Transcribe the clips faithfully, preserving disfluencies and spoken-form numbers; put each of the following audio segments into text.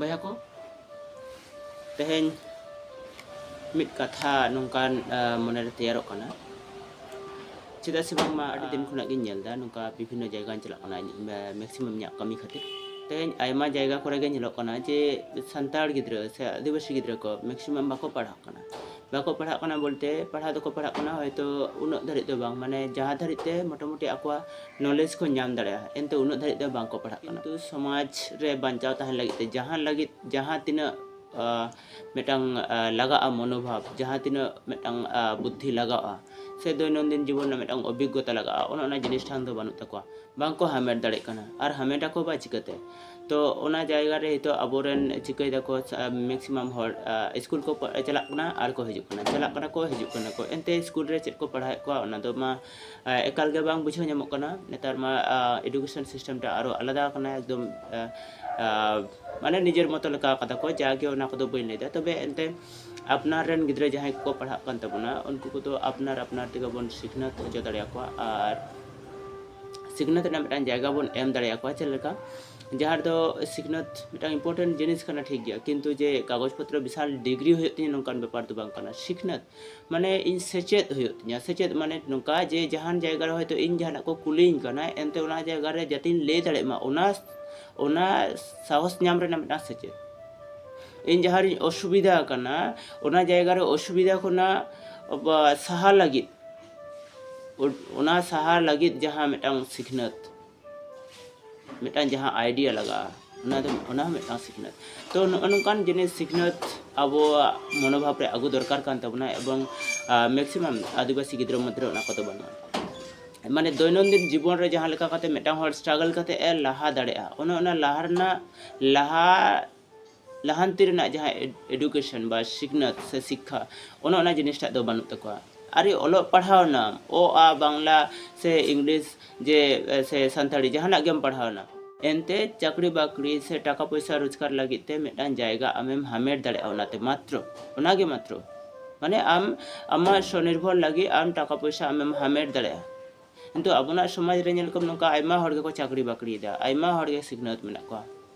ᱵᱚᱭᱦᱟ ᱠᱚ, ᱛᱮᱦᱮᱧ ᱢᱤᱫ ᱠᱟᱛᱷᱟ ᱱᱚᱝᱠᱟᱱ ᱟᱸ, ᱢᱚᱱᱮᱨᱮ ᱛᱮᱭᱟᱨᱚᱜ ᱠᱟᱱᱟ᱾ ᱪᱮᱫᱟᱜ ᱥᱮ ᱵᱟᱝᱢᱟ ᱟᱹᱰᱤ ᱫᱤᱱ ᱠᱷᱚᱱᱟᱜ ᱜᱤᱧ ᱧᱮᱞ ᱮᱫᱟ, ᱱᱚᱝᱠᱟ ᱵᱤᱵᱷᱤᱱᱱᱚ ᱡᱟᱭᱜᱟᱧ ᱪᱟᱞᱟᱜ ᱠᱟᱱᱟ ᱤᱧ, ᱢᱮ- ᱢᱮᱠᱥᱤᱢᱟᱢ ᱤᱧᱟᱹᱜ ᱠᱟᱹᱢᱤ ᱠᱷᱟᱹᱛᱤᱨ᱾ ᱛᱮᱦᱮᱧ ᱟᱭᱢᱟ ᱡᱟᱭᱜᱟ ᱠᱚᱨᱮ ᱜᱮ ᱧᱮᱞᱚᱜ ᱠᱟᱱᱟ ᱡᱮ ᱥᱟᱱᱛᱟᱲ ᱜᱤᱫᱽᱨᱟᱹ ᱥᱮ ᱟᱹᱫᱤᱵᱟᱹᱥᱤ ᱜᱤᱫᱽᱨᱟᱹ ᱠᱚ ᱢᱮᱠᱥᱤᱢᱟᱢ ᱵᱟᱠᱚ ᱯᱟᱲᱦᱟᱜ ᱠᱟᱱᱟ᱾ ᱵᱟᱠᱚ ᱯᱟᱲᱦᱟᱜ ᱠᱟᱱᱟ ᱵᱚᱞᱛᱮ, ᱯᱟᱲᱦᱟᱣ ᱫᱚᱠᱚ ᱯᱟᱲᱦᱟᱜ ᱠᱟᱱᱟ, ᱦᱚᱭᱛᱳ ᱩᱱᱟᱹᱜ ᱫᱷᱟᱹᱨᱤᱡ ᱫᱚ ᱵᱟᱝ, ᱢᱟᱱᱮ ᱡᱟᱦᱟᱸ ᱫᱷᱟᱹᱨᱤᱡ ᱛᱮ ᱢᱚᱴᱟᱢᱩᱴᱤ ᱟᱠᱚᱣᱟᱜ ᱱᱚᱞᱮᱡᱽ ᱠᱚ ᱧᱟᱢ ᱫᱟᱲᱮᱭᱟᱜᱼᱟ, ᱮᱱᱛᱮ ᱩᱱᱟᱹᱜ ᱫᱷᱟᱹᱨᱤᱡ ᱫᱚ ᱵᱟᱝᱠᱚ ᱯᱟᱲᱦᱟᱜ ᱠᱟᱱᱟ᱾ ᱠᱤᱱᱛᱩ ᱥᱚᱢᱟᱡᱽ ᱨᱮ ᱵᱟᱧᱪᱟᱣ ᱛᱟᱦᱮᱱ ᱞᱟᱹᱜᱤᱫ ᱛᱮ ᱡᱟᱦᱟᱸ ᱞᱟᱹᱜᱤᱫ ᱡᱟᱦᱟᱸ ᱛᱤᱱᱟᱹᱜ ᱟᱸ, ᱢᱤᱫᱴᱟᱝ ᱟᱸ, ᱞᱟᱜᱟᱜᱼᱟ ᱢᱚᱱᱳᱵᱷᱟᱵ, ᱡᱟᱦᱟᱸ ᱛᱤᱱᱟᱹᱜ ᱢᱤᱫᱴᱟᱝ ᱟᱸ, ᱵᱩᱫᱽᱫᱷᱤ ᱞᱟᱜᱟᱜᱼᱟ ᱥᱮ ᱫᱳᱭᱱᱚᱱᱫᱤᱱ ᱡᱤᱵᱚᱱ ᱨᱮᱱᱟᱜ ᱢᱤᱫᱴᱟᱝ ᱚᱵᱷᱤᱜᱽᱜᱚᱛᱟ ᱞᱟᱜᱟᱜᱼᱟ, ᱚᱱᱮ ᱚᱱᱟ ᱡᱤᱱᱤᱥ ᱴᱷᱟᱝ ᱫᱚ ᱵᱟᱹᱱᱩᱜ ᱛᱟᱠᱚᱣᱟ, ᱵᱟᱝᱠᱚ ᱦᱟᱢᱮᱴ ᱫᱟᱲᱮᱭᱟᱜ ᱠᱟᱱᱟ᱾ ᱟᱨ ᱦᱟᱢᱮᱴ ᱟᱠᱚ ᱵᱟ ᱪᱤᱠᱟᱹᱛᱮ? ᱛᱚ ᱚᱱᱟ ᱡᱟᱭᱜᱟ ᱨᱮ ᱱᱤᱛᱚᱜ ᱟᱵᱚᱨᱮᱱ ᱪᱤᱠᱟᱹᱭ ᱫᱟᱠᱚ, ᱥᱟ- ᱢᱮᱠᱥᱤᱢᱟᱢ ᱦᱚᱲ ᱟᱸ, ᱥᱠᱩᱞ ᱠᱚ ᱯᱟ- ᱪᱟᱞᱟᱜ ᱠᱟᱱᱟ ᱟᱨ ᱠᱚ ᱦᱤᱡᱩᱜ ᱠᱟᱱᱟ, ᱪᱟᱞᱟᱜ ᱠᱟᱱᱟ ᱠᱚ ᱦᱤᱡᱩᱜ ᱠᱟᱱᱟ ᱠᱚ, ᱮᱱᱛᱮ ᱥᱠᱩᱞ ᱨᱮ ᱪᱮᱫ ᱠᱚ ᱯᱟᱲᱦᱟᱣᱮᱫ ᱠᱚᱣᱟ ᱚᱱᱟ ᱫᱚ ᱢᱟ ᱟᱸ, ᱮᱠᱟᱞ ᱜᱮ ᱵᱟᱝ ᱵᱩᱡᱷᱟᱹᱣ ᱧᱟᱢᱚᱜ ᱠᱟᱱᱟ᱾ ᱱᱮᱛᱟᱨ ᱢᱟ ᱮᱰᱩᱠᱮᱥᱚᱱ ᱥᱤᱥᱴᱮᱢ ᱴᱟ ᱟᱨᱚ ᱟᱞᱟᱫᱟ ᱟᱠᱟᱱᱟ ᱮᱠᱫᱚᱢ, ᱟᱸ, ᱟᱸ, ᱢᱟᱱᱮ ᱱᱤᱡᱮᱨ ᱢᱚᱛᱚ ᱞᱮᱠᱟ ᱠᱟᱫᱟ ᱠᱚ, ᱡᱟᱜᱮ ᱚᱱᱟ ᱠᱚᱫᱚ ᱵᱟᱹᱧ ᱞᱟᱹᱭᱫᱟ᱾ ᱛᱚᱵᱮ ᱮᱱᱛᱮ ᱟᱯᱱᱟᱨ ᱨᱮᱱ ᱜᱤᱫᱽᱨᱟᱹ ᱡᱟᱦᱟᱸᱭ ᱠᱚᱠᱚ ᱯᱟᱲᱦᱟᱜ ᱠᱟᱱ ᱛᱟᱵᱚᱱᱟ, ᱩᱱᱠᱩ ᱠᱚᱫᱚ ᱟᱯᱱᱟᱨ ᱟᱯᱱᱟᱨ ᱛᱮᱜᱮ ᱵᱚᱱ ᱥᱤᱠᱷᱱᱟᱹᱛ ᱦᱚᱪᱚ ᱫᱟᱲᱮᱭᱟᱠᱚᱣᱟ᱾ ᱟᱨ ᱥᱤᱠᱷᱱᱟᱹᱛ ᱨᱮᱱᱟᱜ ᱢᱤᱫᱴᱟᱝ ᱡᱟᱭᱜᱟ ᱵᱚᱱ ᱮᱢ ᱫᱟᱲᱮᱭᱟᱠᱚᱣᱟ᱾ ᱪᱮᱫ ᱞᱮᱠᱟ? ᱡᱟᱦᱟᱸ ᱨᱮᱫᱚ ᱥᱤᱠᱷᱱᱟᱹᱛ ᱢᱤᱫᱴᱟᱝ ᱤᱢᱯᱚᱨᱴᱮᱱᱴ ᱡᱤᱱᱤᱥ ᱠᱟᱱᱟ, ᱴᱷᱤᱠ ᱜᱮᱭᱟ, ᱠᱤᱱᱛᱩ ᱡᱮ ᱠᱟᱜᱚᱡᱽ ᱯᱚᱛᱨᱚ ᱵᱤᱥᱟᱞ ᱰᱤᱜᱽᱨᱤ ᱦᱩᱭᱩᱜ ᱛᱤᱧᱟᱹ, ᱱᱚᱝᱠᱟᱱ ᱵᱮᱯᱟᱨ ᱫᱚ ᱵᱟᱝ ᱠᱟᱱᱟ᱾ ᱥᱤᱠᱷᱱᱟᱹᱛ ᱢᱟᱱᱮ ᱤᱧ ᱥᱮᱪᱮᱫ ᱦᱩᱭᱩᱜ ᱛᱤᱧᱟᱹ᱾ ᱥᱮᱪᱮᱫ ᱢᱟᱱᱮ ᱱᱚᱝᱠᱟ ᱡᱮ ᱡᱟᱦᱟᱱ ᱡᱟᱭᱜᱟ ᱨᱮ ᱦᱚᱭᱛᱳ ᱤᱧ ᱡᱟᱦᱟᱱᱟᱜ ᱠᱚ ᱠᱩᱞᱤᱭᱤᱧ ᱠᱟᱱᱟ, ᱮᱱᱛᱮ ᱚᱱᱟ ᱡᱟᱭᱜᱟ ᱨᱮ ᱡᱟᱛᱮᱧ ᱞᱟᱹᱭ ᱫᱟᱲᱮᱭᱟᱜ ᱢᱟ, ᱚᱱᱟ ᱚᱱᱟ ᱥᱟᱦᱚᱥ ᱧᱟᱢ ᱨᱮᱱᱟᱜ ᱢᱤᱫᱴᱟᱝ ᱥᱮᱪᱮᱫ᱾ ᱤᱧ ᱡᱟᱦᱟᱸ ᱨᱤᱧ ᱚᱥᱩᱵᱤᱫᱷᱟ ᱟᱠᱟᱱᱟ, ᱚᱱᱟ ᱡᱟᱭᱜᱟ ᱨᱮ ᱚᱥᱩᱵᱤᱫᱷᱟ ᱠᱷᱚᱱᱟᱜ ᱵᱟ- ᱥᱟᱦᱟ ᱞᱟᱹᱜᱤᱫ, ᱚ- ᱚᱱᱟ ᱥᱟᱦᱟ ᱞᱟᱹᱜᱤᱫ ᱡᱟᱦᱟᱸ ᱢᱤᱫᱴᱟᱝ ᱥᱤᱠᱷᱱᱟᱹᱛ, ᱢᱤᱫᱴᱟᱝ ᱡᱟᱦᱟᱸ ᱟᱭᱰᱤᱭᱟ ᱞᱟᱜᱟᱜᱼᱟ, ᱚᱱᱟ ᱫᱚ, ᱚᱱᱟ ᱦᱚᱸ ᱢᱤᱫᱴᱟᱝ ᱥᱤᱠᱷᱱᱟᱹᱛ᱾ ᱛᱚ ᱱᱚᱜᱼᱚ ᱱᱚᱝᱠᱟᱱ ᱡᱤᱱᱤᱥ ᱥᱤᱠᱷᱱᱟᱹᱛ ᱟᱵᱚᱣᱟᱜ ᱢᱚᱱᱳᱵᱷᱟᱵ ᱨᱮ ᱟᱹᱜᱩ ᱫᱚᱨᱠᱟᱨ ᱠᱟᱱ ᱛᱟᱵᱚᱱᱟ, ᱮᱵᱚᱝ ᱢᱮᱠᱥᱤᱢᱟᱢ ᱟᱹᱫᱤᱵᱟᱹᱥᱤ ᱜᱤᱫᱽᱨᱟᱹ ᱢᱚᱫᱽᱫᱷᱮ ᱨᱮ ᱚᱱᱟ ᱠᱚᱫᱚ ᱵᱟᱹᱱᱩᱜᱼᱟ᱾ ᱢᱟᱱᱮ ᱫᱳᱭᱱᱚᱱᱫᱤᱱ ᱡᱤᱵᱚᱱ ᱨᱮ ᱡᱟᱦᱟᱸ ᱞᱮᱠᱟ ᱠᱟᱛᱮ ᱢᱤᱫᱴᱟᱝ ᱦᱚᱲ ᱥᱴᱨᱟᱜᱚᱞ ᱠᱟᱛᱮ ᱮ ᱞᱟᱦᱟ ᱫᱟᱲᱮᱭᱟᱜᱼᱟ, ᱚᱱᱮ ᱚᱱᱟ ᱞᱟᱦᱟ ᱨᱮᱱᱟᱜ, ᱞᱟᱦᱟ ᱞᱟᱦᱟᱱᱛᱤ ᱨᱮᱱᱟᱜ ᱡᱟᱦᱟᱸ ᱮᱰᱩᱠᱮᱥᱚᱱ ᱵᱟ ᱥᱤᱠᱷᱱᱟᱹᱛ ᱥᱮ ᱥᱤᱠᱠᱷᱟ, ᱚᱱᱮ ᱚᱱᱟ ᱡᱤᱱᱤᱥᱴᱟᱜ ᱫᱚ ᱵᱟᱹᱱᱩᱜ ᱛᱟᱠᱚᱣᱟ᱾ ᱟᱨᱮ ᱚᱞᱚᱜ ᱯᱟᱲᱦᱟᱣ ᱱᱟᱢ, ᱚ ᱟ ᱵᱟᱝᱞᱟ ᱥᱮ ᱤᱝᱞᱤᱥ ᱡᱮ ᱥᱮ ᱥᱟᱱᱛᱟᱲᱤ ᱡᱟᱦᱟᱱᱟᱜ ᱜᱮᱢ ᱯᱟᱲᱦᱟᱣ ᱱᱟ, ᱮᱱᱛᱮ ᱪᱟᱹᱠᱨᱤ ᱵᱟᱹᱠᱨᱤ ᱥᱮ ᱴᱟᱠᱟ ᱯᱚᱭᱥᱟ ᱨᱳᱡᱽᱜᱟᱨ ᱞᱟᱹᱜᱤᱫ ᱛᱮ ᱢᱤᱫᱴᱟᱝ ᱡᱟᱭᱜᱟ ᱟᱢᱮᱢ ᱦᱟᱢᱮᱴ ᱫᱟᱲᱮᱭᱟᱜᱼᱟ᱾ ᱚᱱᱟᱛᱮ ᱢᱟᱛᱨᱚ, ᱚᱱᱟᱜᱮ ᱢᱟᱛᱨᱚ, ᱢᱟᱱᱮ ᱟᱢ ᱟᱢᱟᱜ ᱥᱚᱱᱤᱨᱵᱷᱚᱨ ᱞᱟᱹᱜᱤᱫ ᱟᱢ ᱴᱟᱠᱟ ᱯᱚᱭᱥᱟ ᱟᱢᱮᱢ ᱦᱟᱢᱮᱴ ᱫᱟᱲᱮᱭᱟᱜᱼᱟ᱾ ᱠᱤᱱᱛᱩ ᱟᱵᱚᱱᱟᱜ ᱥᱚᱢᱟᱡᱽ ᱨᱮ ᱧᱮᱞ ᱠᱚᱢ, ᱱᱚᱝᱠᱟ ᱟᱭᱢᱟ ᱦᱚᱲ ᱜᱮᱠᱚ ᱪᱟᱹᱠᱨᱤ ᱵᱟᱹᱠᱨᱤᱭᱮᱫᱟ, ᱟᱭᱢᱟ ᱦᱚᱲ ᱜᱮ ᱥᱤᱠᱷᱱᱟᱹᱛ ᱢᱮᱱᱟᱜ ᱠᱚᱣᱟ᱾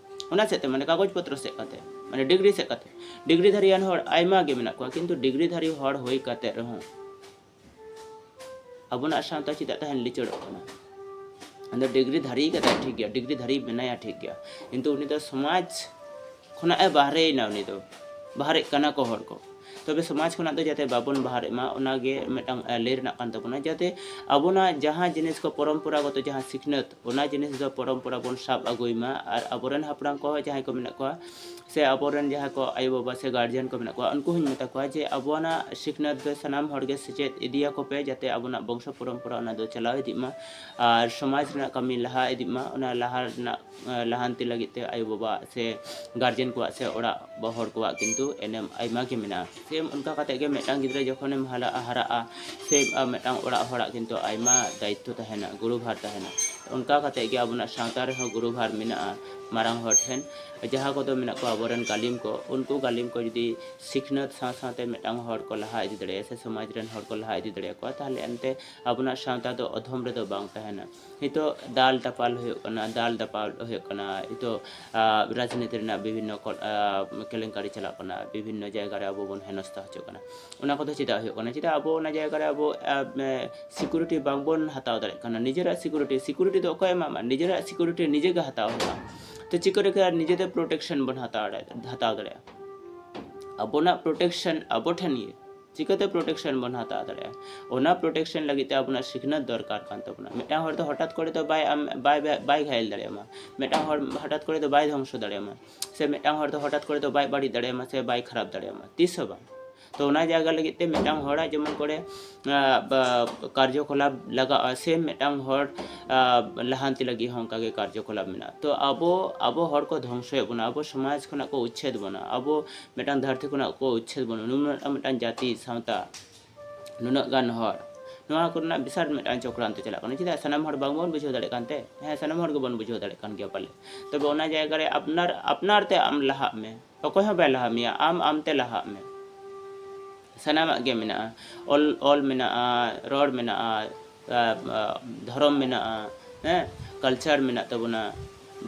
ᱚᱱᱟ ᱥᱮᱫ ᱛᱮ, ᱢᱟᱱᱮ ᱠᱟᱜᱚᱡᱽ ᱯᱚᱛᱨᱚ ᱥᱮᱫ ᱠᱟᱛᱮ, ᱢᱟᱱᱮ ᱰᱤᱜᱽᱨᱤ ᱥᱮᱫ ᱠᱟᱛᱮ, ᱰᱤᱜᱽᱨᱤ ᱫᱷᱟᱨᱤᱭᱟᱱ ᱦᱚᱲ ᱟᱭᱢᱟ ᱜᱮ ᱢᱮᱱᱟᱜ ᱠᱚᱣᱟ, ᱠᱤᱱᱛᱩ ᱰᱤᱜᱽᱨᱤ ᱫᱷᱟᱨᱤ ᱦᱚᱲ ᱦᱩᱭ ᱠᱟᱛᱮ ᱨᱮᱦᱚᱸ ᱟᱵᱚᱱᱟᱜ ᱥᱟᱶᱛᱟ ᱪᱮᱫᱟᱜ ᱛᱟᱦᱮᱱ ᱞᱤᱪᱟᱹᱲᱚᱜ ᱠᱟᱱᱟ? ᱟᱫᱚ ᱰᱤᱜᱽᱨᱤ ᱫᱷᱟᱨᱤ ᱠᱟᱫᱟᱭ ᱴᱷᱤᱠ ᱜᱮᱭᱟ, ᱰᱤᱜᱽᱨᱤ ᱫᱷᱟᱨᱤ ᱢᱮᱱᱟᱭᱟ ᱴᱷᱤᱠ ᱜᱮᱭᱟ, ᱠᱤᱱᱛᱩ ᱩᱱᱤ ᱫᱚ ᱥᱚᱢᱟᱡᱽ ᱠᱷᱚᱱᱟᱜ ᱮ ᱵᱟᱦᱨᱮᱭᱮᱱᱟ, ᱩᱱᱤ ᱫᱚ ᱵᱟᱦᱨᱮᱜ ᱠᱟᱱᱟ ᱠᱚ ᱦᱚᱲ ᱠᱚ᱾ ᱛᱚᱵᱮ ᱥᱚᱢᱟᱡᱽ ᱠᱷᱚᱱᱟᱜ ᱫᱚ ᱡᱟᱛᱮ ᱵᱟᱵᱚᱱ ᱵᱟᱦᱨᱮᱜ ᱢᱟ, ᱚᱱᱟᱜᱮ ᱢᱤᱫᱴᱟᱝ, ᱮ, ᱞᱟᱹᱭ ᱨᱮᱱᱟᱜ ᱠᱟᱱ ᱛᱟᱵᱚᱱᱟ, ᱡᱟᱛᱮ ᱟᱵᱚᱱᱟᱜ ᱡᱟᱦᱟᱸ ᱡᱤᱱᱤᱥ ᱠᱚ ᱯᱚᱨᱚᱢᱯᱚᱨᱟᱜᱚᱛᱚ ᱡᱟᱦᱟᱸ ᱥᱤᱠᱷᱱᱟᱹᱛ, ᱚᱱᱟ ᱡᱤᱱᱤᱥ ᱫᱚ ᱯᱚᱨᱚᱢᱯᱚᱨᱟ ᱵᱚᱱ ᱥᱟᱵ ᱟᱹᱜᱩᱭ ᱢᱟ᱾ ᱟᱨ ᱟᱵᱚᱨᱮᱱ ᱦᱟᱯᱲᱟᱢ ᱠᱚᱦᱚᱸ ᱡᱟᱦᱟᱸᱭ ᱠᱚ ᱢᱮᱱᱟᱜ ᱠᱚᱣᱟ, ᱥᱮ ᱟᱵᱚᱨᱮᱱ ᱡᱟᱦᱟᱸᱭ ᱠᱚ ᱟᱭᱳᱼᱵᱟᱵᱟ ᱥᱮ ᱜᱟᱨᱡᱮᱱ ᱠᱚ ᱢᱮᱱᱟᱜ ᱠᱚᱣᱟ, ᱩᱱᱠᱩ ᱦᱚᱸᱧ ᱢᱮᱛᱟ ᱠᱚᱣᱟ ᱡᱮ ᱟᱵᱚᱱᱟᱜ ᱥᱤᱠᱷᱱᱟᱹᱛ ᱫᱚ ᱥᱟᱱᱟᱢ ᱦᱚᱲᱜᱮ ᱥᱮᱪᱮᱫ ᱤᱫᱤᱭᱟᱠᱚ ᱯᱮ, ᱡᱟᱛᱮ ᱟᱵᱚᱱᱟᱜ ᱵᱚᱝᱥᱚ ᱯᱚᱨᱚᱢᱯᱚᱨᱟ ᱚᱱᱟ ᱫᱚ ᱪᱟᱞᱟᱣ ᱤᱫᱤᱜ ᱢᱟ ᱟᱨ ᱥᱚᱢᱟᱡᱽ ᱨᱮᱱᱟᱜ ᱠᱟᱹᱢᱤ ᱞᱟᱦᱟ ᱤᱫᱤᱜ ᱢᱟ᱾ ᱚᱱᱟ ᱞᱟᱦᱟ ᱨᱮᱱᱟᱜ, ᱮ, ᱞᱟᱦᱟᱱᱛᱤ ᱞᱟᱹᱜᱤᱫ ᱛᱮ ᱟᱭᱳᱼᱵᱟᱵᱟ ᱥᱮ ᱜᱟᱨᱡᱮᱱ ᱠᱚᱣᱟᱜ ᱥᱮ ᱚᱲᱟᱜ ᱵᱟ ᱦᱚᱲ ᱠᱚᱣᱟᱜ ᱠᱤᱱᱛᱩ ᱮᱱᱮᱢ ᱟᱭᱢᱟ ᱜᱮ ᱢᱮᱱᱟᱜᱼᱟ᱾ ᱥᱮᱢ ᱚᱱᱠᱟ ᱠᱟᱛᱮ ᱜᱮ ᱢᱤᱫᱴᱟᱝ ᱜᱤᱫᱽᱨᱟᱹ ᱡᱚᱠᱷᱚᱱᱮᱢ ᱦᱟᱞᱟ-, ᱦᱟᱨᱟᱜᱼᱟ, ᱥᱮ, ᱟ, ᱢᱤᱫᱴᱟᱝ ᱚᱲᱟᱜ ᱦᱚᱲᱟᱜ ᱠᱤᱱᱛᱩ ᱟᱭᱢᱟ ᱫᱟᱭᱤᱛᱛᱚ ᱛᱟᱦᱮᱱᱟ, ᱜᱩᱨᱩᱵᱷᱟᱨ ᱛᱟᱦᱮᱱᱟ᱾ ᱚᱱᱠᱟ ᱠᱟᱛᱮ ᱜᱮ ᱟᱵᱚᱱᱟᱜ ᱥᱟᱶᱛᱟ ᱨᱮᱦᱚᱸ ᱜᱩᱨᱩᱵᱷᱟᱨ ᱢᱮᱱᱟᱜᱼᱟ ᱢᱟᱨᱟᱝ ᱦᱚᱲ ᱴᱷᱮᱱ᱾ ᱡᱟᱦᱟᱸ ᱠᱚᱫᱚ ᱢᱮᱱᱟᱜ ᱠᱚᱣᱟ ᱟᱵᱚᱨᱮᱱ ᱜᱟᱹᱞᱤᱢ ᱠᱚ, ᱩᱱᱠᱩ ᱜᱟᱹᱞᱤᱢ ᱠᱚ ᱡᱩᱫᱤ ᱥᱤᱠᱷᱱᱟᱹᱛ ᱥᱟᱶ ᱥᱟᱶᱛᱮ ᱢᱤᱫᱴᱟᱝ ᱦᱚᱲ ᱠᱚ ᱞᱟᱦᱟ ᱤᱫᱤ ᱫᱟᱲᱮᱭᱟᱜᱼᱟ ᱥᱮ ᱥᱚᱢᱟᱡᱽ ᱨᱮᱱ ᱦᱚᱲ ᱠᱚ ᱞᱟᱦᱟ ᱤᱫᱤ ᱫᱟᱲᱮᱭᱟᱠᱚᱣᱟ, ᱛᱟᱦᱚᱞᱮ ᱮᱱᱛᱮ ᱟᱵᱚᱱᱟᱜ ᱥᱟᱶᱛᱟ ᱫᱚ ᱚᱫᱷᱚᱢ ᱨᱮᱫᱚ ᱵᱟᱝ ᱛᱟᱦᱮᱱᱟ᱾ ᱱᱤᱛᱚᱜ ᱫᱟᱞ ᱫᱟᱯᱟᱞ ᱦᱩᱭᱩᱜ ᱠᱟᱱᱟ, ᱫᱟᱞ ᱫᱟᱯᱟᱞ ᱦᱩᱭᱩᱜ ᱠᱟᱱᱟ, ᱱᱤᱛᱚᱜ, ᱟ, ᱨᱟᱡᱽᱱᱤᱛᱤ ᱨᱮᱱᱟᱜ ᱵᱤᱵᱷᱤᱱᱱᱚ ᱠᱚ-, ᱟ, ᱠᱮᱞᱮᱝᱠᱟᱨᱤ ᱪᱟᱞᱟᱜ ᱠᱟᱱᱟ, ᱵᱤᱵᱷᱤᱱᱱᱚ ᱡᱟᱭᱜᱟ ᱨᱮ ᱟᱵᱚ ᱵᱚᱱ ᱦᱮᱱᱚᱥᱛᱟ ᱦᱚᱪᱚᱜ ᱠᱟᱱᱟ᱾ ᱚᱱᱟ ᱠᱚᱫᱚ ᱪᱮᱫᱟᱜ ᱦᱩᱭᱩᱜ ᱠᱟᱱᱟ? ᱪᱮᱫᱟᱜ ᱟᱵᱚ ᱚᱱᱟ ᱡᱟᱭᱜᱟ ᱨᱮ ᱟᱵᱚ, ᱟ, ᱮ, ᱥᱤᱠᱩᱨᱤᱴᱤ ᱵᱟᱝᱵᱚᱱ ᱦᱟᱛᱟᱣ ᱫᱟᱲᱮᱭᱟᱜ ᱠᱟᱱᱟ? ᱱᱤᱡᱮᱨᱟᱜ ᱥᱤᱠᱩᱨᱤᱴᱤ, ᱥᱤᱠᱩᱨᱤᱴᱤ ᱫᱚ ᱚᱠᱚᱭ ᱮᱢᱟᱢᱟ? ᱱᱤᱡᱮᱨᱟᱜ ᱥᱤᱠᱩᱨᱤᱴᱤ ᱱᱤᱡᱮ ᱜᱮ ᱦᱟᱛᱟᱣ ᱦᱩᱭᱩᱜᱼᱟ᱾ ᱛᱚ ᱪᱤᱠᱟᱹ ᱞᱮᱠᱷᱟᱱ ᱱᱤᱡᱮᱛᱮ ᱯᱨᱚᱴᱮᱠᱥᱚᱱ ᱵᱚᱱ ᱦᱟᱛᱟᱣ ᱫᱟᱲᱮᱭᱟᱜᱼᱟ, ᱦᱟᱛᱟᱣ ᱫᱟᱲᱮᱭᱟᱜᱼᱟ? ᱟᱵᱚᱱᱟᱜ ᱯᱨᱚᱴᱮᱠᱥᱚᱱ ᱟᱵᱚ ᱴᱷᱮᱱ ᱜᱮ᱾ ᱪᱤᱠᱟᱹᱛᱮ ᱯᱨᱚᱴᱮᱠᱥᱚᱱ ᱵᱚᱱ ᱦᱟᱛᱟᱣ ᱫᱟᱲᱮᱭᱟᱜᱼᱟ? ᱚᱱᱟ ᱯᱨᱚᱴᱮᱠᱥᱚᱱ ᱞᱟᱹᱜᱤᱫ ᱛᱮ ᱟᱵᱚᱱᱟᱜ ᱥᱤᱠᱷᱱᱟᱹᱛ ᱫᱚᱨᱠᱟᱨ ᱠᱟᱱ ᱛᱟᱵᱚᱱᱟ᱾ ᱢᱤᱫᱴᱟᱝ ᱦᱚᱲ ᱫᱚ ᱦᱚᱴᱟᱛ ᱠᱚᱨᱮ ᱫᱚ ᱵᱟᱭ, ᱟᱢ, ᱵᱟᱭ, ᱵᱟᱭ, ᱵᱟᱭ ᱜᱷᱟᱭᱮᱞ ᱫᱟᱲᱮᱭᱟᱢᱟ, ᱢᱤᱫᱴᱟᱝ ᱦᱚᱲ ᱦᱚᱴᱟᱛ ᱠᱚᱨᱮ ᱫᱚ ᱵᱟᱭ ᱫᱷᱚᱝᱥᱚ ᱫᱟᱲᱮᱭᱟᱢᱟ, ᱥᱮ ᱢᱤᱫᱴᱟᱝ ᱦᱚᱲ ᱫᱚ ᱦᱚᱴᱟᱛ ᱠᱚᱨᱮ ᱫᱚ ᱵᱟᱭ ᱵᱟᱹᱲᱤᱡ ᱫᱟᱲᱮᱭᱟᱢᱟ, ᱥᱮ ᱵᱟᱭ ᱠᱷᱟᱨᱟᱯ ᱫᱟᱲᱮᱭᱟᱢᱟ, ᱛᱤᱥ ᱦᱚᱸ ᱵᱟᱝ᱾ ᱛᱚ ᱚᱱᱟ ᱡᱟᱭᱜᱟ ᱞᱟᱹᱜᱤᱫ ᱛᱮ ᱢᱤᱫᱴᱟᱝ ᱦᱚᱲᱟᱜ ᱡᱮᱢᱚᱱ ᱠᱚᱨᱮ, ᱟ, ᱵᱟ, ᱠᱟᱨᱡᱚᱠᱚᱞᱟᱯ ᱞᱟᱜᱟᱜᱼᱟ, ᱥᱮ ᱢᱤᱫᱴᱟᱝ ᱦᱚᱲ, ᱟ, ᱞᱟᱦᱟᱱᱛᱤ ᱞᱟᱹᱜᱤᱫ ᱦᱚᱸ ᱚᱱᱠᱟᱜᱮ ᱠᱟᱨᱡᱚᱠᱚᱞᱟᱯ ᱢᱮᱱᱟᱜᱼᱟ᱾ ᱛᱚ ᱟᱵᱚ, ᱟᱵᱚ ᱦᱚᱲ ᱠᱚ ᱫᱷᱚᱝᱥᱚᱭᱮᱫ ᱵᱚᱱᱟ, ᱟᱵᱚ ᱥᱚᱢᱟᱡᱽ ᱠᱷᱚᱱᱟᱜ ᱠᱚ ᱩᱪᱪᱷᱮᱫ ᱵᱚᱱᱟ, ᱟᱵᱚ ᱢᱤᱫᱴᱟᱝ ᱫᱷᱟᱹᱨᱛᱤ ᱠᱷᱚᱱᱟᱜ ᱠᱚ ᱩᱪᱪᱷᱮᱫ ᱵᱚᱱᱟ, ᱱᱩᱱᱟᱹᱜ ᱢᱤᱫᱴᱟᱝ ᱡᱟᱹᱛᱤ ᱥᱟᱶᱛᱟ, ᱱᱩᱱᱟᱹᱜ ᱜᱟᱱ ᱦᱚᱲ, ᱱᱚᱣᱟ ᱠᱚᱨᱮᱱᱟᱜ ᱵᱤᱥᱟᱞ ᱢᱤᱫᱴᱟᱝ ᱪᱚᱠᱨᱟᱱᱛᱚ ᱪᱟᱞᱟᱜ ᱠᱟᱱᱟ᱾ ᱪᱮᱫᱟᱜ ᱥᱟᱱᱟᱢ ᱦᱚᱲ ᱵᱟᱝᱵᱚᱱ ᱵᱩᱡᱷᱟᱹᱣ ᱫᱟᱲᱮᱭᱟᱜ ᱠᱟᱱᱛᱮ? ᱦᱮᱸ, ᱥᱟᱱᱟᱢ ᱦᱚᱲ ᱜᱮᱵᱚᱱ ᱵᱩᱡᱷᱟᱹᱣ ᱫᱟᱲᱮᱭᱟᱜ ᱠᱟᱱ ᱜᱮᱭᱟ ᱯᱟᱞᱮ᱾ ᱛᱚᱵᱮ ᱚᱱᱟ ᱡᱟᱭᱜᱟ ᱨᱮ ᱟᱯᱱᱟᱨ, ᱟᱯᱱᱟᱨ ᱛᱮ ᱟᱢ ᱞᱟᱦᱟᱜ ᱢᱮ, ᱚᱠᱚᱭ ᱦᱚᱸ ᱵᱟᱭ ᱞᱟᱦᱟ ᱢᱮᱭᱟ, ᱟᱢ ᱟᱢᱛᱮ ᱞᱟᱦᱟᱜ ᱢᱮ᱾ ᱥᱟᱱᱟᱢᱟᱜ ᱜᱮ ᱢᱮᱱᱟᱜᱼᱟ, ᱚᱞ, ᱚᱞ ᱢᱮᱱᱟᱜᱼᱟ, ᱨᱚᱲ ᱢᱮᱱᱟᱜᱼᱟ, ᱟ, ᱟ, ᱫᱷᱚᱨᱚᱢ ᱢᱮᱱᱟᱜᱼᱟ, ᱦᱮᱸ, ᱠᱟᱞᱪᱟᱨ ᱢᱮᱱᱟᱜ ᱛᱟᱵᱚᱱᱟ,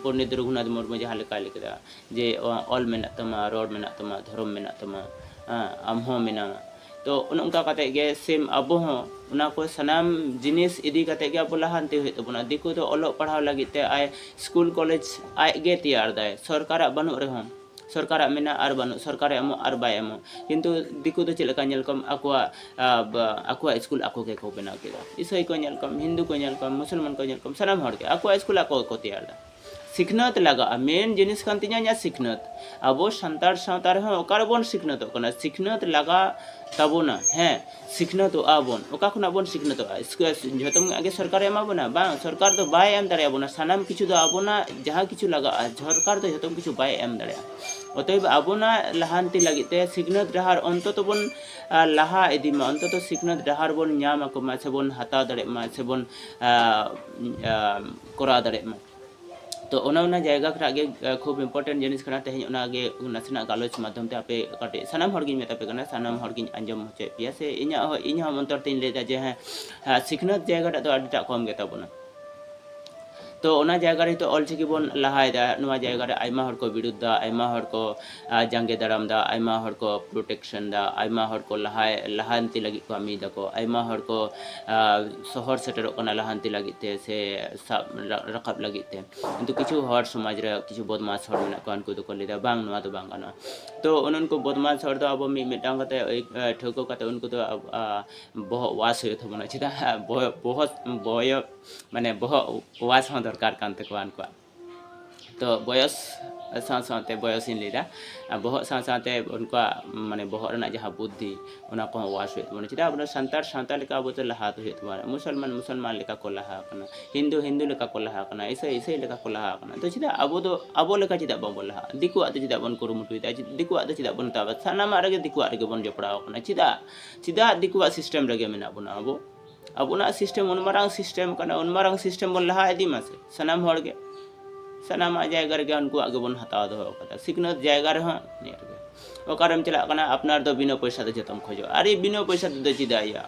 ᱯᱚᱱᱰᱤᱛ ᱨᱚᱜᱷᱩᱱᱟᱛᱷ ᱢᱩᱨᱢᱩ ᱡᱟᱦᱟᱸ ᱞᱮᱠᱟᱭ ᱞᱟᱹᱭ ᱠᱮᱫᱟ ᱡᱮ, ᱚ, ᱚᱞ ᱢᱮᱱᱟᱜ ᱛᱟᱢᱟ, ᱨᱚᱲ ᱢᱮᱱᱟᱜ ᱛᱟᱢᱟ, ᱫᱷᱚᱨᱚᱢ ᱢᱮᱱᱟᱜ ᱛᱟᱢᱟ, ᱦᱮᱸ, ᱟᱢ ᱦᱚᱸ ᱢᱮᱱᱟᱢᱟ᱾ ᱛᱚ ᱚᱱᱮ ᱚᱱᱠᱟ ᱠᱟᱛᱮ ᱜᱮ ᱥᱮᱢ ᱟᱵᱚ ᱦᱚᱸ ᱚᱱᱟ ᱠᱚ ᱥᱟᱱᱟᱢ ᱡᱤᱱᱤᱥ ᱤᱫᱤ ᱠᱟᱛᱮ ᱜᱮ ᱟᱵᱚ ᱞᱟᱦᱟᱱᱛᱤ ᱦᱩᱭᱩᱜ ᱛᱟᱵᱚᱱᱟ᱾ ᱫᱤᱠᱩ ᱫᱚ ᱚᱞᱚᱜ ᱯᱟᱲᱦᱟᱣ ᱞᱟᱹᱜᱤᱫ ᱛᱮ ᱟᱡ ᱥᱠᱩᱞ ᱠᱚᱞᱮᱡᱽ ᱟᱡ ᱜᱮ ᱛᱮᱭᱟᱨ ᱫᱟᱭ, ᱥᱚᱨᱠᱟᱨᱟᱜ ᱵᱟᱹᱱᱩᱜ ᱨᱮᱦᱚᱸ, ᱥᱚᱨᱠᱟᱨᱟᱜ ᱢᱮᱱᱟᱜ ᱟᱨ ᱵᱟᱹᱱᱩᱜ, ᱥᱚᱨᱠᱟᱨᱮ ᱮᱢᱚᱜ ᱟᱨ ᱵᱟᱭ ᱮᱢᱚᱜ᱾ ᱠᱤᱱᱛᱩ ᱫᱤᱠᱩ ᱫᱚ ᱪᱮᱫ ᱞᱮᱠᱟ ᱧᱮᱞ ᱠᱚᱢ, ᱟᱠᱚᱣᱟᱜ, ᱟ, ᱵᱟ-, ᱟᱠᱚᱣᱟᱜ ᱥᱠᱩᱞ ᱟᱠᱚ ᱜᱮᱠᱚ ᱵᱮᱱᱟᱣ ᱠᱮᱫᱟ᱾ ᱤᱥᱟᱹᱭ ᱠᱚ ᱧᱮᱞ ᱠᱚᱢ, ᱦᱤᱱᱫᱩ ᱠᱚ ᱧᱮᱞ ᱠᱚᱢ, ᱢᱩᱥᱚᱞᱢᱟᱱ ᱠᱚ ᱧᱮᱞ ᱠᱚᱢ, ᱥᱟᱱᱟᱢ ᱦᱚᱲ ᱜᱮ ᱟᱠᱚᱣᱟᱜ ᱥᱠᱩᱞ ᱟᱠᱚ ᱜᱮᱠᱚ ᱛᱮᱭᱟᱨ ᱫᱟ᱾ ᱥᱤᱠᱷᱱᱟᱹᱛ ᱞᱟᱜᱟᱜᱼᱟ, ᱢᱮᱱ ᱡᱤᱱᱤᱥ ᱠᱟᱱ ᱛᱤᱧᱟᱹ ᱤᱧᱟᱹᱜ ᱥᱤᱠᱷᱱᱟᱹᱛ᱾ ᱟᱵᱚ ᱥᱟᱱᱛᱟᱲ ᱥᱟᱶᱛᱟ ᱨᱮᱦᱚᱸ ᱚᱠᱟ ᱨᱮᱵᱚᱱ ᱥᱤᱠᱷᱱᱟᱹᱛᱚᱜ ᱠᱟᱱᱟ? ᱥᱤᱠᱷᱱᱟᱹᱛ ᱞᱟᱜᱟᱜ ᱛᱟᱵᱚᱱᱟ᱾ ᱦᱮᱸ, ᱥᱤᱠᱷᱱᱟᱹᱛᱚᱜᱼᱟ ᱵᱚᱱ᱾ ᱚᱠᱟ ᱠᱷᱚᱱᱟᱜ ᱵᱚᱱ ᱥᱤᱠᱷᱱᱟᱹᱛᱚᱜᱼᱟ? ᱥᱠ-, ᱡᱷᱚᱛᱚᱢ ᱜᱮ ᱥᱚᱨᱠᱟᱨᱮ ᱮᱢᱟ ᱵᱚᱱᱟ? ᱵᱟᱝ, ᱥᱚᱨᱠᱟᱨ ᱫᱚ ᱵᱟᱭ ᱮᱢ ᱫᱟᱲᱮᱭᱟᱵᱚᱱᱟ᱾ ᱥᱟᱱᱟᱢ ᱠᱤᱪᱷᱩ ᱫᱚ ᱟᱵᱚᱱᱟᱜ ᱡᱟᱦᱟᱸ ᱠᱤᱪᱷᱩ ᱞᱟᱜᱟᱜᱼᱟ, ᱥᱚᱨᱠᱟᱨ ᱫᱚ ᱡᱷᱚᱛᱚᱢ ᱠᱤᱪᱷᱩ ᱵᱟᱭ ᱮᱢ ᱫᱟᱲᱮᱭᱟᱜᱼᱟ᱾ ᱚᱛᱚᱮᱵ ᱟᱵᱚᱱᱟᱜ ᱞᱟᱦᱟᱱᱛᱤ ᱞᱟᱹᱜᱤᱫ ᱛᱮ ᱥᱤᱠᱷᱱᱟᱹᱛ ᱰᱟᱦᱟᱨ ᱚᱱᱛᱚᱛᱚ ᱵᱚᱱ, ᱟ, ᱞᱟᱦᱟ ᱤᱫᱤ ᱢᱟ, ᱚᱱᱛᱚᱛᱚ ᱥᱤᱠᱷᱱᱟᱹᱛ ᱰᱟᱦᱟᱨ ᱵᱚᱱ ᱧᱟᱢ ᱟᱠᱚ ᱢᱟ, ᱥᱮᱵᱚᱱ ᱦᱟᱛᱟᱣ ᱫᱟᱲᱮᱭᱟᱜ ᱢᱟ, ᱥᱮᱵᱚᱱ, ᱟ, ᱟ, ᱠᱚᱨᱟᱣ ᱫᱟᱲᱮᱭᱟᱜ ᱢᱟ᱾ ᱛᱚ ᱚᱱᱟ, ᱚᱱᱟ ᱡᱟᱭᱜᱟ ᱠᱷᱚᱱᱟᱜ ᱜᱮ, ᱟ, ᱠᱷᱩᱵ important ᱡᱤᱱᱤᱥ ᱠᱟᱱᱟ᱾ ᱛᱮᱦᱮᱧ ᱚᱱᱟ ᱜᱮ ᱱᱟᱥᱮᱱᱟᱜ ᱜᱟᱞᱚᱪ ᱢᱟᱫᱽᱫᱷᱚᱢ ᱛᱮ ᱟᱯᱮ ᱠᱟᱹᱴᱤᱡ ᱥᱟᱱᱟᱢ ᱦᱚᱲ ᱜᱤᱧ ᱢᱮᱛᱟ ᱯᱮ ᱠᱟᱱᱟ, ᱥᱟᱱᱟᱢ ᱦᱚᱲ ᱜᱤᱧ ᱟᱸᱡᱚᱢ ᱦᱚᱪᱚᱭᱮᱫ ᱯᱮᱭᱟ, ᱥᱮ ᱤᱧᱟᱹᱜ ᱦᱚᱸ, ᱤᱧ ᱦᱚᱸ ᱚᱱᱛᱚᱨ ᱛᱤᱧ ᱞᱟᱹᱭᱫᱟ ᱡᱮ ᱦᱮᱸ, ᱟ, ᱥᱤᱠᱷᱱᱟᱹᱛ ᱡᱟᱭᱜᱟ ᱴᱟᱜ ᱫᱚ ᱟᱹᱰᱤᱴᱟᱜ ᱠᱚᱢ ᱜᱮᱛᱟ ᱵᱚᱱᱟ᱾ ᱛᱚ ᱚᱱᱟ ᱡᱟᱭᱜᱟ ᱨᱮ ᱱᱤᱛᱚᱜ ᱚᱞᱪᱤᱠᱤ ᱵᱚᱱ ᱞᱟᱦᱟᱭᱮᱫᱟ, ᱱᱚᱣᱟ ᱡᱟᱭᱜᱟ ᱨᱮ ᱟᱭᱢᱟ ᱦᱚᱲ ᱠᱚ ᱵᱤᱨᱩᱫᱷ ᱫᱟ, ᱟᱭᱢᱟ ᱦᱚᱲ ᱠᱚ, ᱟ, ᱡᱟᱸᱜᱮ ᱫᱟᱨᱟᱢ ᱫᱟ, ᱟᱭᱢᱟ ᱦᱚᱲ ᱠᱚ protection ᱫᱟ, ᱟᱭᱢᱟ ᱦᱚᱲ ᱠᱚ ᱞᱟᱦᱟᱭ, ᱞᱟᱦᱟᱱᱛᱤ ᱞᱟᱹᱜᱤᱫ ᱠᱚ ᱠᱟᱹᱢᱤᱭ ᱫᱟᱠᱚ, ᱟᱭᱢᱟ ᱦᱚᱲ ᱠᱚ, ᱟ, ᱥᱚᱦᱚᱨ ᱥᱮᱴᱮᱨᱚᱜ ᱠᱟᱱᱟ ᱞᱟᱦᱟᱱᱛᱤ ᱞᱟᱹᱜᱤᱫ ᱛᱮ ᱥᱮ ᱥᱟᱵ ᱨᱟ-, ᱨᱟᱠᱟᱵ ᱞᱟᱹᱜᱤᱫ ᱛᱮ᱾ ᱠᱤᱱᱛᱩ ᱠᱤᱪᱷᱩ ᱦᱚᱲ ᱥᱚᱢᱟᱡᱽ ᱨᱮ ᱠᱤᱪᱷᱩ ᱵᱚᱫᱢᱟᱥ ᱦᱚᱲ ᱢᱮᱱᱟᱜ ᱠᱚᱣᱟ, ᱩᱱᱠᱩ ᱫᱚᱠᱚ ᱞᱟᱹᱭᱫᱟ ᱵᱟᱝ, ᱱᱚᱣᱟ ᱫᱚ ᱵᱟᱝ ᱜᱟᱱᱚᱜᱼᱟ᱾ ᱛᱚ ᱩᱱ-, ᱩᱱᱠᱩ ᱵᱚᱫᱢᱟᱥ ᱦᱚᱲ ᱫᱚ ᱟᱵᱚ ᱢᱤᱫ ᱢᱤᱫᱴᱟᱝ ᱠᱟᱛᱮ ᱟᱹᱭ-, ᱟ, ᱴᱷᱟᱹᱣᱠᱟᱹ ᱠᱟᱛᱮ ᱩᱱᱠᱩ ᱫᱚ ᱟᱵᱚ, ᱟ, ᱵᱚᱦᱚᱜ ᱣᱟᱥ ᱦᱩᱭᱩᱜ ᱛᱟᱵᱚᱱᱟ᱾ ᱪᱮᱫᱟᱜ? ᱵᱚᱦᱚᱜ, ᱵᱚᱦᱚᱜ, ᱵᱚᱭᱚ-, ᱢᱟᱱᱮ ᱵᱚᱦᱚᱜ ᱣᱟᱥ ᱦᱚᱸ ᱫᱚᱨᱠᱟᱨ ᱠᱟᱱ ᱛᱟᱠᱚᱣᱟ ᱩᱱᱠᱩᱣᱟᱜ᱾ ᱛᱚ ᱵᱚᱭᱚᱥ ᱥᱟᱶ ᱥᱟᱶᱛᱮ, ᱵᱚᱭᱚᱥᱤᱧ ᱞᱟᱹᱭᱫᱟ, ᱵᱚᱦᱚᱜ ᱥᱟᱶ ᱥᱟᱶᱛᱮ ᱩᱱᱠᱩᱣᱟᱜ ᱢᱟᱱᱮ ᱵᱚᱦᱚᱜ ᱨᱮᱱᱟᱜ ᱡᱟᱦᱟᱸ ᱵᱩᱫᱽᱫᱷᱤ, ᱚᱱᱟ ᱠᱚᱦᱚᱸ ᱣᱟᱥ ᱦᱩᱭᱩᱜ ᱛᱟᱵᱚᱱᱟ᱾ ᱪᱮᱫᱟᱜ? ᱟᱵᱚ ᱫᱚ ᱥᱟᱱᱛᱟᱲ ᱥᱟᱶᱛᱟ ᱞᱮᱠᱟ ᱟᱵᱚ ᱫᱚ ᱞᱟᱦᱟ ᱦᱩᱭᱩᱜ ᱛᱟᱵᱚᱱᱟ᱾ ᱢᱩᱥᱚᱞᱢᱟᱱ ᱢᱩᱥᱚᱞᱢᱟᱱ ᱞᱮᱠᱟ ᱠᱚ ᱞᱟᱦᱟ ᱟᱠᱟᱱᱟ, ᱦᱤᱱᱫᱩ ᱦᱤᱱᱫᱩ ᱞᱮᱠᱟ ᱠᱚ ᱞᱟᱦᱟ ᱟᱠᱟᱱᱟ, ᱤᱥᱟᱹᱭ ᱤᱥᱟᱹᱭ ᱞᱮᱠᱟ ᱠᱚ ᱞᱟᱦᱟ ᱟᱠᱟᱱᱟ᱾ ᱛᱚ ᱪᱮᱫᱟᱜ ᱟᱵᱚ ᱫᱚ ᱟᱵᱚ ᱞᱮᱠᱟ ᱪᱮᱫᱟᱜ ᱵᱟᱵᱚᱱ ᱞᱟᱦᱟᱜᱼᱟ? ᱫᱤᱠᱩᱣᱟᱜ ᱫᱚ ᱪᱮᱫᱟᱜ ᱵᱚᱱ ᱠᱩᱨᱩᱢᱩᱴᱩᱭᱮᱫᱟ? ᱫᱤᱠᱩᱣᱟᱜ ᱫᱚ ᱪᱮᱫᱟᱜ ᱵᱚᱱ ᱦᱟᱛᱟᱣᱟ? ᱥᱟᱱᱟᱢᱟᱜ ᱨᱮᱜᱮ ᱫᱤᱠᱩᱣᱟᱜ ᱨᱮᱜᱮ ᱵᱚᱱ ᱡᱚᱯᱲᱟᱣ ᱟᱠᱟᱱᱟ᱾ ᱪᱮᱫᱟᱜ? ᱪᱮᱫᱟᱜ ᱫᱤᱠᱩᱣᱟᱜ system ᱨᱮᱜᱮ ᱢᱮᱱᱟᱜ ᱵᱚᱱᱟ ᱟᱵᱚ? ᱟᱵᱚᱱᱟᱜ system ᱩᱱ ᱢᱟᱨᱟᱝ system ᱠᱟᱱᱟ, ᱩᱱ ᱢᱟᱨᱟᱝ system ᱵᱚᱱ ᱞᱟᱦᱟ ᱤᱫᱤ ᱢᱟ ᱥᱮ, ᱥᱟᱱᱟᱢ ᱦᱚᱲ ᱜᱮ᱾ ᱥᱟᱱᱟᱢᱟᱜ ᱡᱟᱭᱜᱟ ᱨᱮᱜᱮ ᱩᱱᱠᱩᱣᱟᱜ ᱜᱮᱵᱚᱱ ᱦᱟᱛᱟᱣ ᱫᱚᱦᱚ ᱠᱟᱫᱟ᱾ ᱥᱤᱠᱷᱱᱟᱹᱛ ᱡᱟᱭᱜᱟ ᱨᱮᱦᱚᱸ ᱱᱤᱭᱟᱹ ᱨᱮᱜᱮ᱾ ᱚᱠᱟᱨᱮᱢ ᱪᱟᱞᱟᱜ ᱠᱟᱱᱟ, ᱟᱯᱱᱟᱨ ᱫᱚ ᱵᱤᱱᱟᱹ ᱯᱚᱭᱥᱟ ᱛᱮ ᱡᱚᱛᱚᱢ ᱠᱷᱚᱡᱚᱜᱼᱟ᱾ ᱟᱨᱮ ᱵᱤᱱᱟᱹ ᱯᱚᱭᱥᱟ ᱛᱮᱫᱚ ᱪᱮᱫᱟᱜ ᱤᱭᱟᱹ?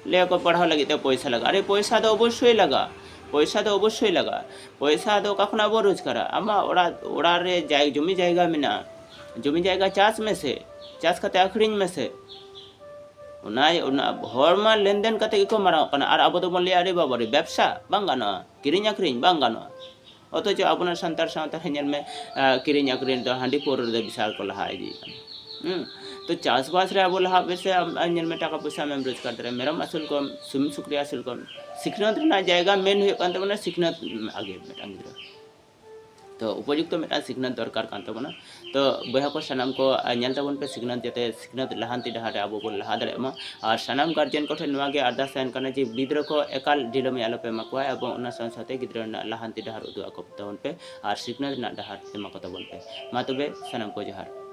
ᱞᱟᱹᱭ ᱟᱠᱚ ᱯᱟᱲᱦᱟᱣ ᱞᱟᱹᱜᱤᱫ ᱛᱮ ᱯᱚᱭᱥᱟ ᱞᱟᱜᱟᱜᱼᱟ᱾ ᱟᱨᱮ ᱯᱚᱭᱥᱟ ᱫᱚ ᱚᱵᱚᱥᱥᱳᱭ ᱞᱟᱜᱟᱜᱼᱟ᱾ ᱯᱚᱭᱥᱟ ᱫᱚ ᱚᱵᱚᱥᱥᱳᱭ ᱞᱟᱜᱟᱜᱼᱟ᱾ ᱯᱚᱭᱥᱟ ᱫᱚ ᱚᱠᱟ ᱠᱷᱚᱱᱟᱜ ᱵᱚ ᱨᱳᱡᱽᱜᱟᱨᱟ? ᱟᱢᱟᱜ ᱚᱲᱟᱜ, ᱚᱲᱟᱜ ᱨᱮ ᱡᱟᱭ-, ᱡᱚᱢᱤ ᱡᱟᱭᱜᱟ ᱢᱮᱱᱟᱜᱼᱟ, ᱡᱚᱢᱤ ᱡᱟᱭᱜᱟ ᱪᱟᱥ ᱢᱮᱥᱮ, ᱪᱟᱥ ᱠᱟᱛᱮ ᱟᱹᱠᱷᱨᱤᱧ ᱢᱮᱥᱮ᱾ ᱚᱱᱟ, ᱚᱱᱟ ᱦᱚᱲ ᱢᱟ ᱞᱮᱱᱫᱮᱱ ᱠᱟᱛᱮ ᱜᱮᱠᱚ ᱢᱟᱨᱟᱝᱚᱜ ᱠᱟᱱᱟ, ᱟᱨ ᱟᱵᱚ ᱫᱚᱵᱚᱱ ᱞᱟᱹᱭᱟ, "ᱟᱨᱮ ᱵᱟᱵᱟ ᱨᱮ, ᱵᱮᱵᱽᱥᱟ ᱵᱟᱝ ᱜᱟᱱᱚᱜᱼᱟ, ᱠᱤᱨᱤᱧ ᱟᱹᱠᱷᱨᱤᱧ ᱵᱟᱝ ᱜᱟᱱᱚᱜᱼᱟ᱾" ᱚᱛᱷᱚᱪᱚ ᱟᱵᱚᱱᱟᱜ ᱥᱟᱱᱛᱟᱲ ᱥᱟᱶᱛᱟ ᱨᱮ ᱧᱮᱞ ᱢᱮ, ᱟᱸ, ᱠᱤᱨᱤᱧ ᱟᱹᱠᱷᱨᱤᱧ ᱫᱚ, ᱦᱟᱺᱰᱤ ᱯᱟᱹᱣᱨᱟᱹ ᱨᱮᱫᱚ ᱵᱤᱥᱟᱞ ᱠᱚ ᱞᱟᱦᱟ ᱤᱫᱤᱭᱮᱫ ᱠᱟᱱᱟ᱾ ᱦᱩᱸ? ᱛᱚ ᱪᱟᱥᱵᱟᱥ ᱨᱮ ᱟᱵᱚ ᱞᱟᱦᱟᱜ ᱵᱮᱥ ᱥᱮ ᱟᱢ, ᱟᱢ ᱧᱮᱞ ᱢᱮ, ᱴᱟᱠᱟ ᱯᱚᱭᱥᱟ ᱟᱢᱮᱢ ᱨᱳᱡᱽᱜᱟᱨ ᱫᱟᱲᱮᱭᱟᱜᱼᱟ, ᱢᱮᱨᱚᱢ ᱟᱹᱥᱩᱞ ᱠᱚᱢ, ᱥᱤᱢ ᱥᱩᱠᱨᱤ ᱟᱹᱥᱩᱞ ᱠᱚᱢ᱾ ᱥᱤᱠᱷᱱᱟᱹᱛ ᱨᱮᱱᱟᱜ ᱡᱟᱭᱜᱟ ᱢᱮᱱ ᱦᱩᱭᱩᱜ ᱠᱟᱱ ᱛᱟᱵᱚᱱᱟ ᱥᱤᱠᱷᱱᱟᱹᱛ ᱟᱜᱮ ᱢᱤᱫᱴᱟᱝ ᱜᱤᱫᱽᱨᱟᱹ᱾ ᱛᱚ ᱩᱯᱚᱡᱩᱠᱛᱚ ᱢᱤᱫᱴᱟᱝ ᱥᱤᱠᱷᱱᱟᱹᱛ ᱫᱚᱨᱠᱟᱨ ᱠᱟᱱ ᱛᱟᱵᱚᱱᱟ᱾ ᱛᱚ ᱵᱚᱭᱦᱟ ᱠᱚ ᱥᱟᱱᱟᱢ ᱠᱚ, ᱟᱸ, ᱧᱮᱞ ᱛᱟᱵᱚᱱ ᱯᱮ, ᱥᱤᱠᱷᱱᱟᱹᱛ ᱡᱟᱛᱮ ᱥᱤᱠᱷᱱᱟᱹᱛ ᱞᱟᱦᱟᱱᱛᱤ ᱰᱟᱦᱟᱨ ᱨᱮ ᱟᱵᱚ ᱵᱚᱱ ᱞᱟᱦᱟ ᱫᱟᱲᱮᱭᱟᱜ ᱢᱟ᱾ ᱟᱨ ᱥᱟᱱᱟᱢ ᱜᱟᱨᱡᱮᱱ ᱠᱚᱴᱷᱮᱱ ᱱᱚᱣᱟ ᱜᱮ ᱟᱨᱫᱟᱥ ᱛᱟᱦᱮᱱ ᱠᱟᱱᱟ ᱡᱮ ᱜᱤᱫᱽᱨᱟᱹ ᱠᱚ ᱮᱠᱟᱞ ᱰᱷᱤᱞᱟᱹᱢᱤ ᱟᱞᱚᱯᱮ ᱮᱢᱟ ᱠᱚᱣᱟ, ᱮᱵᱚᱝ ᱚᱱᱟ ᱥᱟᱶ ᱥᱟᱶᱛᱮ ᱜᱤᱫᱽᱨᱟᱹ ᱨᱮᱱᱟᱜ ᱞᱟᱦᱟᱱᱛᱤ ᱰᱟᱦᱟᱨ ᱩᱫᱩᱜ ᱟᱠᱚ ᱛᱟᱵᱚᱱ ᱯᱮ ᱟᱨ ᱥᱤᱠᱷᱱᱟᱹᱛ ᱨᱮᱱᱟᱜ ᱰᱟᱦᱟᱨ ᱮᱢᱟ ᱠᱚ ᱛᱟᱵᱚᱱ ᱯᱮ᱾ ᱢᱟ ᱛᱚᱵᱮ ᱥᱟᱱᱟᱢ ᱠᱚ ᱡᱚᱦᱟᱨ᱾